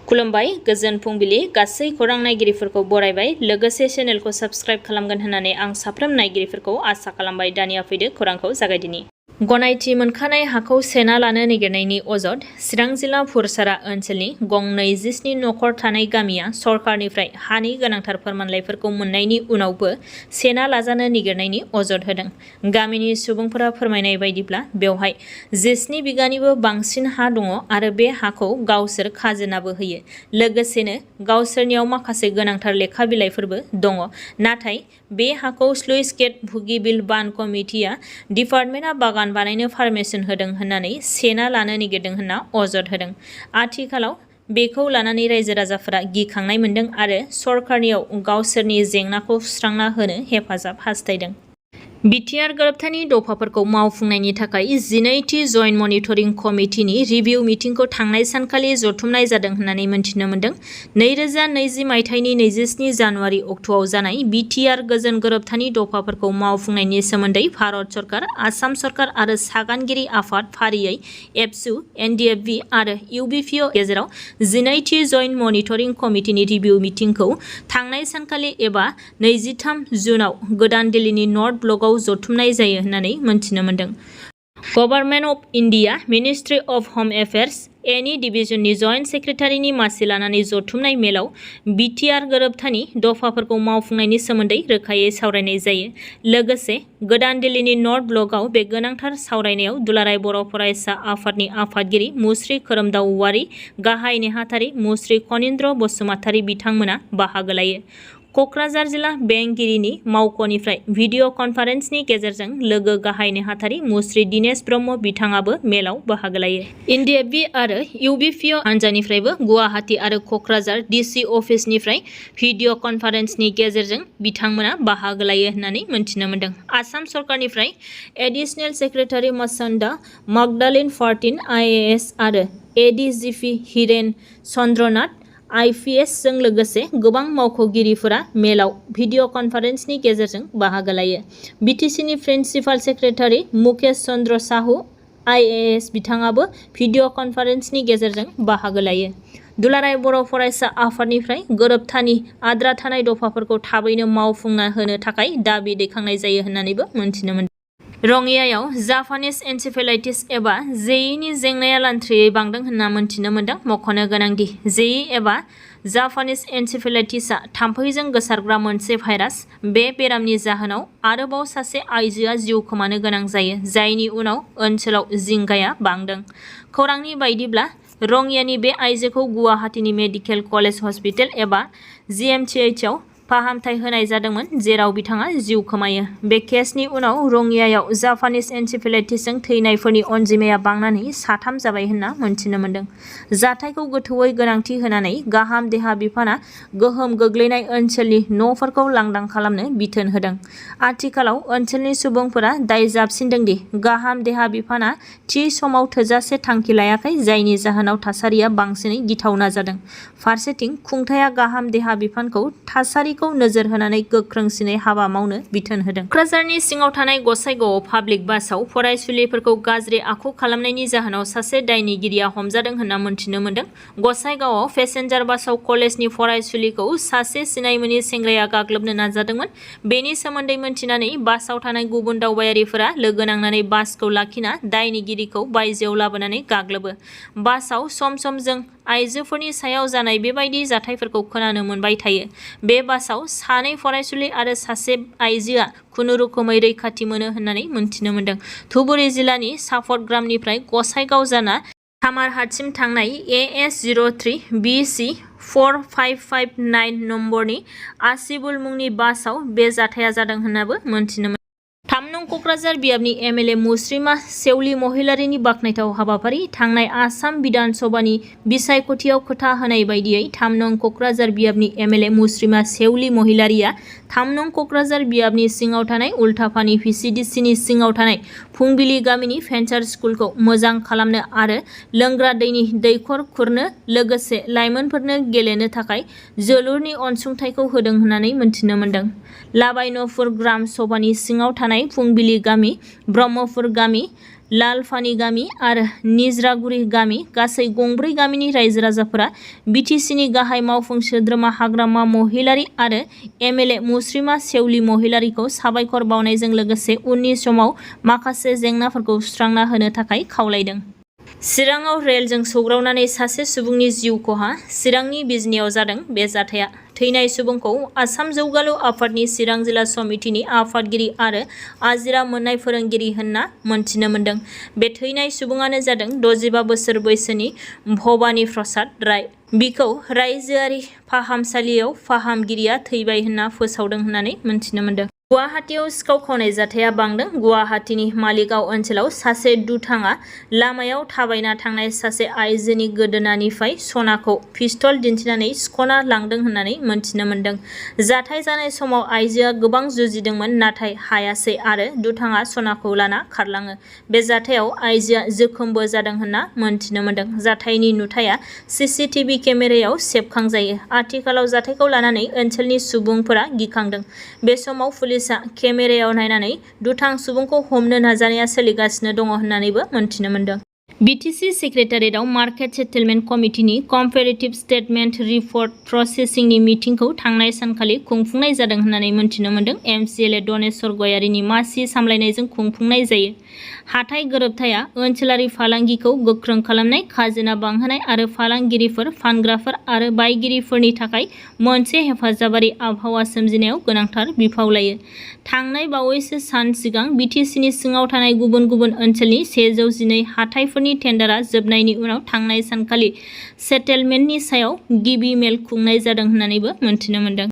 खुलुमबाय गोजोन फुंबिलि गासै खौरां नायगिरिफोरखौ बरायबाय लोगोसे चेनेलखौ साबस्क्राइब खालामगोन होननानै आं साफ्रोम नायगिरिफोरखौ आसा खालामबाय। दानिया फैदो खौरांखौ जागायदिनि। गनायथि मोनखानाय हाखौ सेना लानो नागिरनायनि अजद चिरां जिल्ला फुरसारा ओनसोलनि गं 27 नखर थानाय गामिया सरकारनिफ्राय हानि गोनांथार फोरमानलाइफोरखौ मोननायनि उनावबो सेना लाजानो नागिरनायनि अजद होदों। गामिनि सुबुंफोरा फोरमायनाय बायदिब्ला बेवहाय 17 बिगानिबो बांसिन हा दङ आरो बे हाखौ गावसोर खाजोनाबो होयो। लोगोसेनो गावसोरनियाव माखासे गोनांथार लेखा बिलाइफोरबो दङ। नाथाय बे हाखौ स्लुइस गेट भुगिबिल बान कमिटिया डिपार्टमेन्टआ बागान बानायनो पारमिसन होदों होननानै सेना लानो नागिरदों होनना अजद होदों। आथिखालाव बेखौ लानानै रायजो राजाफोरा गिखांनाय मोन्दों आरो सरकारनियाव गावसोरनि जेंनाखौ सुस्रांना होनो हेफाजाब हास्थायदों। BTR गोरोबथानि दफाफोरखौ मावफुंनायनि थाखाय 12थि जइन्ट मनिटरिं कमिटिनि रिभिउ मिटिंखौ थांनाय सानखालि जथुमनाय जादों होननानै मिन्थिनो मोन्दों। 2020 मायथाइनि 27 जानुवारि अक्ट'आव जानाय BTR गोजोन गोरोबथानि दफाफोरखौ मावफुंनायनि सोमोन्दै भारत सरकार, आसाम सरकार आरो सागानगिरि आफाद फारियै एबसु, NDFB आरो UBPO गेजेराव 12थि जइन्ट मनिटरिं कमिटिनि रिभिउ मिटिंखौ थांनाय सानखालि एबा 23 जुनआव गोदान दिल्लीनि नर्थ ब्लकआव जथुमनाय जायो होननानै मिन्थिनो मोन्दों। Government of India, ministry of होम एफेयार्स, एनि डिभिजननि जइन्ट सेक्रेटारिनि मासि लानानै जथुमनाय मेलाव BTR गोरोबथानि दफाफोरखौ मावफुंनायनि सोमोन्दै रोखायै सावरायनाय जायो। लोगोसे गोदान दिल्लीनि नर्थ ब्लकआव बे गोनांथार सावरायनायाव दुलाराय बर' फरायसा आफादनि आफादगिरि मुस्रि खोरोमदाव औवारी, गाहाय नेहाथारि मुस्रि खनीन्द्र बसुमतारी बिथांमोना बाहागो लायो। क'क्राझार जिल्ला बेंगिरिनि मावख'निफ्राय भिडिअ' कनफारेन्सनि गेजेरजों लोगो गाहाय नेहाथारि मुस्रि दिनेश ब्रह्म बिथाङाबो मेलाव बाहागो लायो। NDFB आरो UBPO हान्जानिफ्रायबो गुवाहाटी आरो क'क्राझार DC अफिसनिफ्राय भिडिअ' कनफारेन्सनि गेजेरजों बिथांमोना बाहागो लायो होननानै मिन्थिनो मोन्दों। आसाम सरकारनिफ्राय एडिशनेल सेक्रेटारि मसन्दा मागदालिन फार्टिन IAS आरो ADGP हिरेन चन्द्रनाथ IPS जों लोगोसे गोबां मावख'गिरिफोरा मेलाव भिडिअ' कनफारेन्सनि गेजेरजों बाहागो लायो। BTCनि principal secretary Mukesh Chandra Sahu IAS बिथाङाबो भिडिअ' कनफारेन्सनि गेजेरजों बाहागो लायो। दुलाराय बर' फरायसा आफादनिफ्राय गोरोबथानि आद्रा थानाय दफाफोरखौ थाबैनो मावफुंना होनो थाखाय दाबि दैखांनाय जायो होननानैबो मिन्थिनो मोन्दों। रङियायाव जापानिज एन्सेफेलाइटिस एबा जेइनि जेंनाया लान्थ्रियै बांदों होनना मिन्थिनो मोन्दों। मख'नो गोनांदि जेइ एबा जापानिज एन्सेफेलाइटिसआ थाम्फैजों गोसारग्रा मोनसे भाइरास। बे बेरामनि जाहोनाव आरोबाव सासे आइजोआ जिउ खोमानो गोनां जायो, जायनि उनाव ओनसोलाव जिंगाया बांदों। खौरांनि बायदिब्ला रङियानि बे आइजोखौ गुवाहाटीनि मेडिकेल कलेज हस्पिटाल एबा GMCH आव फाहामथाय होनाय जादोंमोन, जेराव बिथाङा जिउ खोमायो। बे केसनि उनाव रङियायाव जापानिज एन्सेफेलाइटिसजों थैनायफोरनि अनजिमाया बांनानै 3 जाबाय होनना मिन्थिनो मोन्दों। जाथायखौ गोथौयै गोनांथि होनानै गाहाम देहा बिफाना गोहोम गोग्लैनाय ओनसोलनि न'फोरखौ लांदां खालामनो बिथोन होदों। आथिखालाव ओनसोलनि सुबुंफोरा दाय जाबसिनदों दि गाहाम देहा बिफाना थि समाव थोजासे थांखि लायाखै, जायनि जाहोनाव थासारिया बांसिनै गिथावना जादों। फारसेथिं खुंथायआ गाहाम देहा बिफानखौ थासारिखौ नोजोर होनानै गोख्रोंसिनै हाबा मावनो बिथोन होदों। क'क्राझारनि सिङाव थानाय गसाइगावआव पाब्लिक बासआव फरायसुलिफोरखौ गाज्रि आखु खालामनायनि जाहोनाव सासे दायनिगिरिया हमजादों होनना मिन्थिनो मोन्दों। गसाइगावआव पेसेन्जार बासआव कलेजनि फरायसुलिखौ सासे सिनाय मोनि सेंग्राया गाग्लोबनो नाजादोंमोन। बेनि सोमोन्दै मिन्थिनानै बासआव थानाय गुबुन दावबायारिफोरा लोगो नांनानै बासखौ लाखिना दायनिगिरिखौ बायजोआव लाबोनानै गाग्लोबो। बासआव सम सम जों आइजोफोरनि सायाव जानाय बेबायदि जाथायफोरखौ खोनानो मोनबाय थायो। बे बासआव 2 फरायसुलि आरो सासे आइजोआ खुनुरुखुमै रैखाथि मोनो होननानै मिन्थिनो मोन्दों। धुबुरी जिल्लानि साफदग्रामनिफ्राय गसाइगाव जाना धामारहाटसिम थांनाय AS 03 BC 4559 नम्बरनि आसिबुल मुंनि बासआव बे जाथाया जादों होननाबो मिन्थिनो मोन्दों। 3 नं क'क्राझार बियाबनि MLA मुस्रिमा सेवलि महिलारीनि बाख्नायथाव हाबाफारि। थांनाय आसाम बिधान सभानि बिसायख'थियाव खोथा होनाय बायदियै 3 नं क'क्राझार बियाबनि MLA मुस्रिमा सेवलि महिलारीया 3 नं क'क्राझार बियाबनि सिङाव थानाय उल्टापानि VCDCनि सिङाव थानाय फुंबिलि गामिनि भेन्सार स्कुलखौ मोजां खालामनो आरो लोंग्रा दैनि दैखर खुरनो लोगोसे लाइमोनफोरनो गेलेनो थाखाय जोलुरनि अनसुंथाइखौ होदों होननानै मिन्थिनो मोन्दों। लाबायनपुर ग्राम सभानि सिङाव थानाय फुंबिलि गामि, ब्रह्मपुर गामि, लालफानि गामि आरो निज्रागुरि गामि गासै गंब्रै गामिनि रायजो राजाफोरा बिटिसिनि गाहाय मावफुं सोद्रोमा हाग्रामा महिलारि आरो एमएलए मुस्रिमा सेवलि महिलारिखौ साबायखर बावनायजों लोगोसे उननि समाव माखासे जेंनाफोरखौ सुस्रांना होनो थाखाय खावलायदों। चिराङाव रेलजों सौग्रावनानै सासे सुबुंनि जिउ खहा। चिरांनि बिजनियाव जादों बे जाथाया। थैनाय सुबुंखौ आसाम जौगालु आफादनि चिरां जिल्ला समितिनि आफादगिरि आरो आजिरा मोननाय फोरोंगिरि होनना मोनथिनो मोन्दों। बे थैनाय सुबुङानो जादों 65 बोसोर बैसोनि भबानी प्रसाद राय। बिखौ रायजोआरि फाहामसालियाव फाहामगिरिया थैबाय होनना फोसावदों होननानै मोनथिनो मोन्दों। गुवाहाटीआव सिखाव खावनाय जाथाया बांदों। गुवाहाटीनि मालिगाव ओनसोलाव सासे दुथाङा लामायाव थाबायना थांनाय सासे आइजोनि गोदोनानिफ्राय सनाखौ पिस्तल दिन्थिनानै सिख'ना लांदों होननानै मोनथिनो मोन्दों। जाथाय जानाय समाव आइजोआ गोबां जुजिदोंमोन नाथाय हायासै आरो दुथाङा सनाखौ लाना खारलाङो। बे जाथायाव आइजोआ जोखोमबो जादों होनना मोनथिनो मोन्दों। जाथायनि नुथाया सीसीटीवी केमेरायाव सेबखांजायो। आथिखालाव जाथायखौ लानानै ओनसोलनि सुबुंफोरा गिखांदों। बे समाव पुलिसआ केमेरायाव नायनानै दुथां सुबुंखौ हमनो नाजानाया सोलिगासिनो दङ होननानैबो मोनथिनो मोन्दों। बिटिसि सेक्रेटारियेटआव मार्केट सेटेलमेन्ट कमिटिनि कम्पेरेटिभ स्टेटमेन्ट रिपर्ट प्रसेसिंनि मिटिंखौ थांनाय सानखालि खुंफुंनाय जादों होननानै मोनथिनो मोन्दों। एमसिएलए दनेश्वर गयारीनि मासि सामलायनायजों खुंफुंनाय जायो। हाथाइ गोरोबथाया ओनसोलारि फालांगिखौ गोख्रों खालामनाय, खाजोना बांहोनाय आरो फालांगिरिफोर, फानग्राफोर आरो बायगिरिफोरनि थाखाय मोनसे हेफाजाबारि आबहावा सोमजिनायाव गोनांथार बिफाव लायो। थांनाय बावैसो सान सिगां बिटिसिनि सिङाव थानाय गुबुन गुबुन ओनसोलनि 112 हाथाइफोरनि टेन्डारआ जोबनायनि उनाव थांनाय सानखालि सेटेलमेन्टनि सायाव गिबि मेल खुंनाय जादों होननानैबो मोनथिनो मोन्दों।